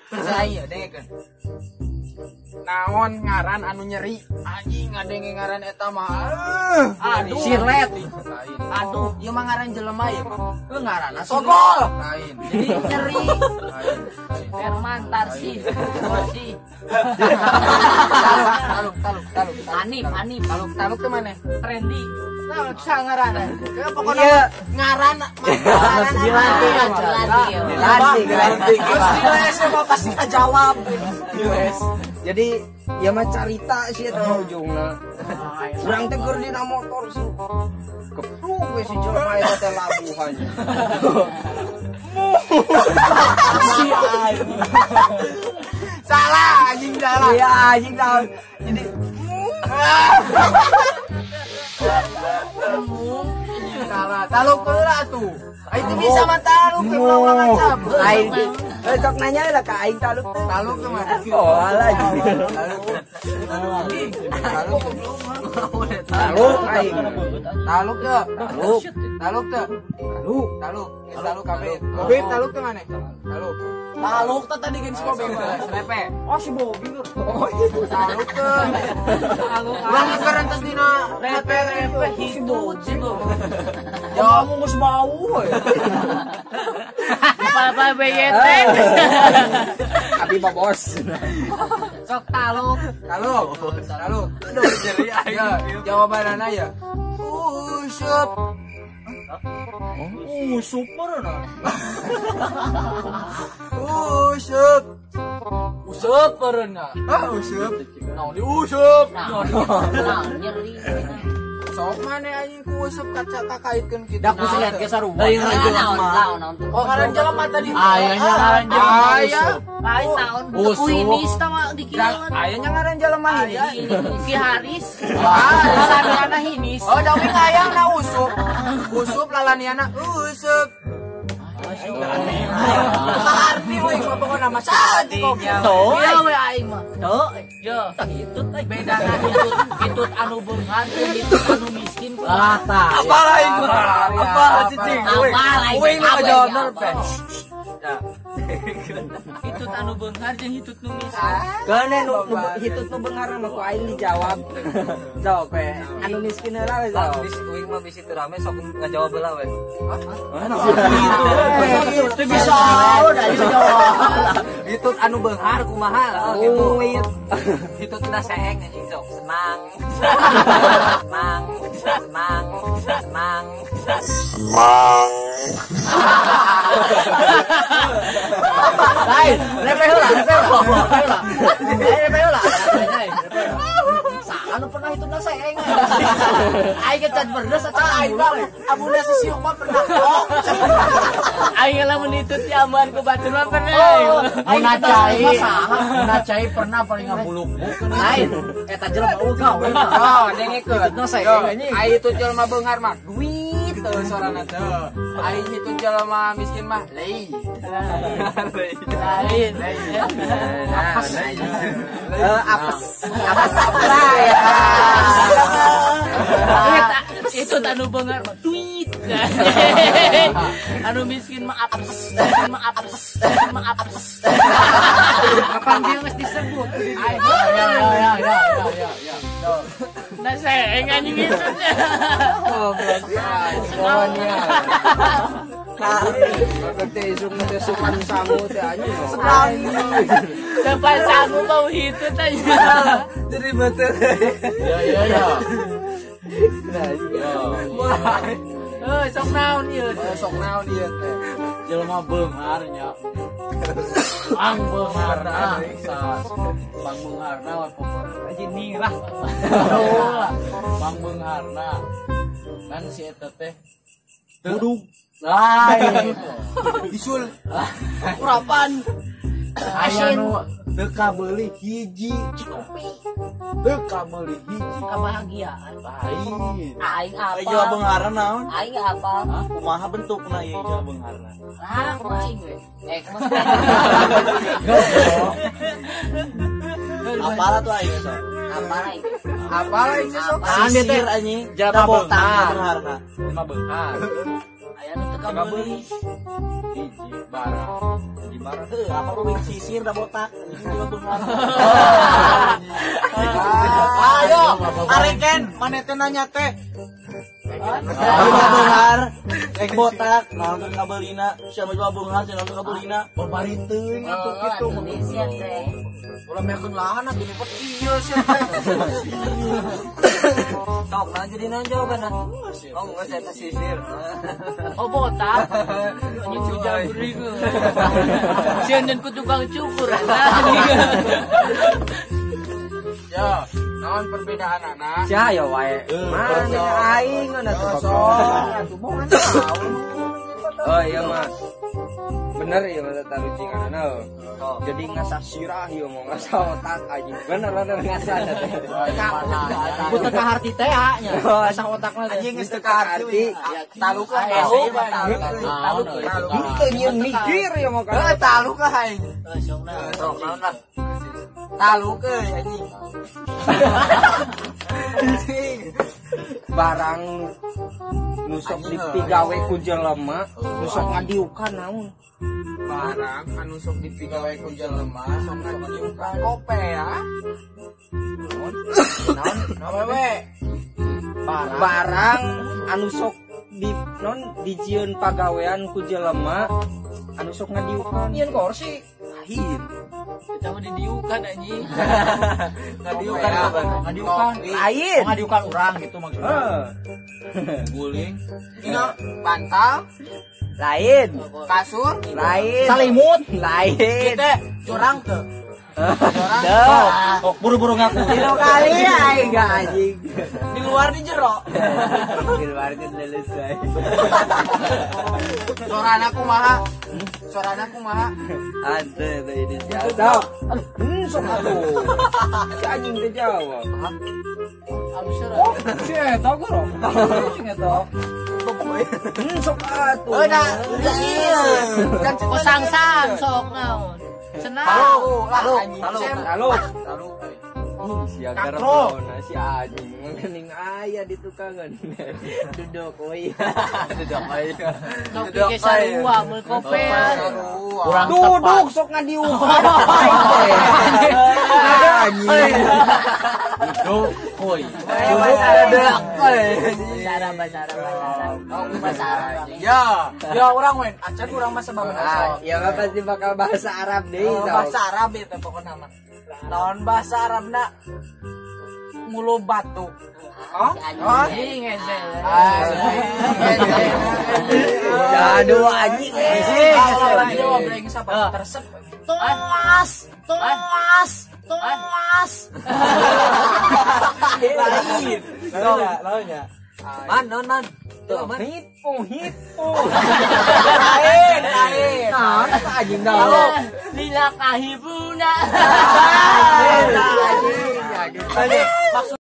Saya dengekeun. Naon ngaran anu nyeri? Anjing ngadenge ngaran eta mah. Aduh, sirlet. Aduh, ieu mah ngaran jelema ieu mah. Heuh ngaranna sogol. Lain. Jadi nyeri. Herman Tarsi. Tarsi. Taluk, taluk, taluk. Anip, Anip. Taluk, taluk teh maneh? Randy. Nah, bisa ngaran. Pokoknya ngaran ngaran dilantik, dilantik. Terus diles mah pasti kajawab. Diles. Jadi ya mah carita sih eta ujungna. Urang teh keur dina motor sih. Kepruk we si jelema eta teh labuhan. Si anjing. Salah anjing salah. Iya anjing salah. Jadi salah, taluk heula atuh. Aing teu bisa mah taluk teh ulang-ulang acam. Aing sok nanya lah ka aing taluk teh. Taluk teh mah. Oh, alah. Taluk. Taluk. Taluk aing. Taluk teh. Taluk. Taluk teh. Taluk. Taluk. Taluk kabeh. Kabeh taluk teh maneh? Taluk. Taluk teh tadi gen si Bobby mah. Repe. Oh si Bobby. Oh, taluk teh. Taluk. Urang keur entos dina repe repe hitut situ. Kamu geus bau we. Papa BYT. Abi mah bos. Sok taluk. Taluk. Taluk. Aduh jadi aing. Jawabanana ya. Usup. Usup meureun. Usup. Usup meureun. Ah, usup. Naon di usup? Naon nyeri. Sok maneh anjing ku usup kaca kakaitkeun kitu. Da ku siat ge sarua. Lain jelema. Oh, ngaran jelema tadi. Aya nya ngaran jelema. Aya. Lain naon ku hinis tah mah dikieuan. Aya nya ngaran jelema hinis. Ki Haris. Ah, lalaniana hinis. Oh, da wing aya na usup. Usup lalaniana usup. Arti we pokokna mah saeutik kok. Iya we aing mah. Teu, yo. Hitut euy bedana hitut, hitut anu beunghar jeung hitut anu miskin. Ah tah. Apa lain mah? Apa cicing? Uing nu ngajawabna teh. Hitut anu beunghar jeung hitut nu miskin. Keun nu hitut nu beunghar mah ku aing dijawab. Sok we. Anu miskin heula we sok. Uing mah bisi teu rame sok ngajawab heula we. Itu bisa udah dijawab. Hitut anu beunghar kumaha gitu. Hitut udah seeng anjing sok senang. Senang, senang, senang. Senang. Lain, repe heula, repe heula. Repe heula. Anu pernah hitutna seeng. Aing ge can berdes acan aing mah amuna si siuk mah pernah. Aing lamun hitut diaman ku batur mah pernah. Mun cai pernah paling ngabuluk-buluk. Lain, eta jelema eueuh gawe. Oh, dengekeun. Hitutna seeng anjing. Aing hitut jelema beunghar mah duit teu sorana teu. Aing hitut jelema miskin mah lei. Lain. Apes. Apes. Apes. Itu anu beunghar mah duit. Anu miskin mah apes, mah apes, mah apes. Kapan dia geus disebut? Ya ya ya ya ya. Nah seeng anjing hitutnya. Goblok. Teh isuk teh sukan sangu teh anjing. Depan sangu mau hitut aja. Jadi betul. Ya ya ya. Eh, sok naon ieu? Sok naon ieu teh. Jelema beunghar nya. Pang beungharna, pang beungharna we pokona. Anjing nirah. Pang beungharna. Kan si eta teh budug. Lain. Bisul. Urapan. Aya nu teu kabeuli hiji cikopi. Teu kabeuli hiji kebahagiaan. Lain. Aing apa? Jelema beungharna naon? Aing apa? Kumaha bentukna ieu jelema beungharna? Ah, kumaha aing we? Eh, kumaha? Apalah tuh aing sok. Apalah aing. Apalah aing sok. Sisir anjing. Jelema beunghar. Jelema beunghar. Aya nu teu kabeuli. Hiji barang. Hiji barang. Heuh, apa leuwih sisir da botak. Jelema beunghar. Ayo, areken maneh teh nanya teh. Jelema beunghar, rek botak, naon teu kabeulina, sia mah jelema beunghar, sia naon teu kabeulina. Babari teuing atuh kitu. Indonesia teh. Ulah mekeun lahan atuh nipot ieu sia teh. Sok naon jadi naon jawabanna? Oh, geus eta sisir. Oh botak. Nyucu jabri. Sieun ku tukang cukur. Ya, naon perbedaan anak? Sia ya wae. Mana aing atuh sok. Atuh moal naon. Oh iya mah. Bener ya mah tarucinganna. Jadi ngasah sirah ieu mah ngasah otak anjing. Bener bener ngasah teh. Ku teu kaharti teh nya. Ngasah otakna teh. Anjing geus teu kaharti. Taluk lah taluk. Teu nyieun mikir ieu mah. Heuh taluk lah aing. Heuh songna. Sok naon lah. Taluk euy anjing. Barang nu sok dipigawe ku jelema, nu sok ngadiukan naon? Barang anu sok dipigawe ku jelema, sok ngadiukan kope ya. Naon? Awewe. Barang anu sok di non dijieun pagawean ku jelema anu sok ngadiukan. Nyieun kursi. Lain. Kita mah didiukan anjing. Ngadiukan apa? Ngadiukan. Lain. Ngadiukan urang gitu maksudnya. Guling. Dina bantal. Lain. Kasur. Lain. Salimut. Lain. Kita curang tuh. Oh, buru-buru ngaku. Tilu kali aing enggak anjing. Di luar di jero. Di luar di selesai. Sorana kumaha? Sorana kumaha? Ante teh ini siapa? Sok atuh. Si anjing teh jawab. Oh, si eta goro. Sing eta. Sok atuh. Heuh da. Kan Kosangsang sok naon. Senang. Taluk. Taluk. Sia garona si anjing meuning aya di tukangan. Duduk we. Duduk we. Duduk sarua meul kopean. Duduk sok ngadiukan. Anjing. Duduk koi. Duduk koi. Bahasa Arab. Ya, ya urang we. Acan urang mah sabab bahasa. Ya mah pasti bakal bahasa Arab deui. Bahasa Arab eta pokona mah. Naon bahasa Arabna? Mulu batu. Hah? Anjing hese. Aduh anjing. Teresep. Toas, toas, toas. Lain. Lainnya. Man, non, man. Tuh, man. Hipo, hipo. Lain, lain. Nah, anjing dah. Lila kahibuna. Anjing, anjing. Maksud